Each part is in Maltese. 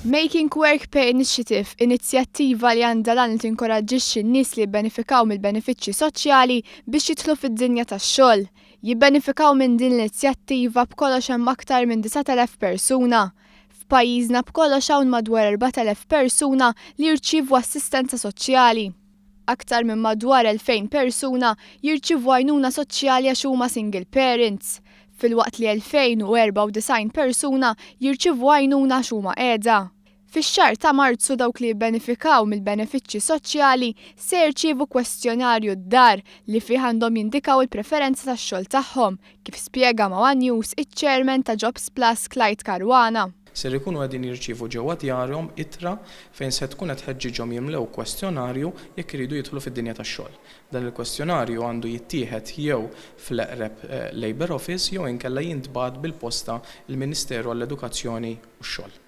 Making Work Pay Initiative, inizjattiva li għandha l-għan li tinkoraġġixxi n-nies li jibbenefikaw mill-benefiċċji soċjali biex jidħlu fid-dinja tax-xogħol. Jibbenefikaw minn din l-inizjattiva b'kollox hemm aktar minn 9,000 persuna. F'pajjiżna b'kollox hawn madwar 4,000 persuna li jirċievu assistenza soċjali. Aktar minn madwar 2,000 persuna jirċievu għajnuna soċjali għax huma single parents, filwaqt li 2,094 persuna jirċievu għajnuna għax huma qiegħda. Fix-xahar ta' Marzu dawk li jibbenefikaw mill-benefiċċji soċjali se jirċievu kwestjonarju d-dar li fih għandhom jindikaw il-preferenza tax-xogħol tagħhom, kif spjega ma' one News iċ-Chairman ta' Jobs Plus Clyde Caruana. Ser ikunu qegħdin jirċievu ġewwa djarhom ittra fejn se tkun qed tħeġġiġhom jimlew kwestjonarju jekk iridu jidħlu fid-dinja tax-xogħol. Dan il-kwestjonarju għandu jittieħed jew fl-eqreb Labour Office jew inkella jintbagħat bil-posta l-Ministeru għall-Edukazzjoni u x-Xogħol.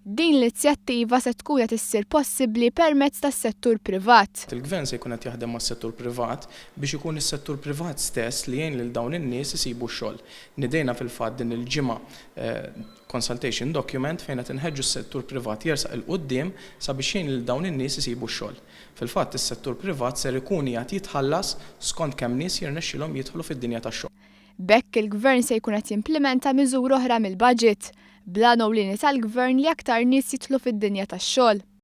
Din l-inizjattiva se tkun qed issir possibbli permezz tas-settur privat. Il-Gvern se jkun qed jaħdem mas-settur privat biex ikun is-settur privat stess li jgħin lil dawn in-nies isibu x-xogħol. Nidejna fil-fatt din il-ġimgħa consultation document fejn qed inħeġġu s-settur privat jersaq 'il quddiem sabiex jgħin lil dawn in-nies isibu x-xogħol. Fil-fatt is-settur privat ser ikun qiegħed jitħallas skont kemm nies jirnexxilhom jidħlu fid-dinja tax-xogħol. B'hekk il-Gvern se jkun qed jimplimenta miżura oħra mill-budget, bl-għan ewlieni tal-Gvern li aktar nies jidħlu fid-dinja tax-xogħol.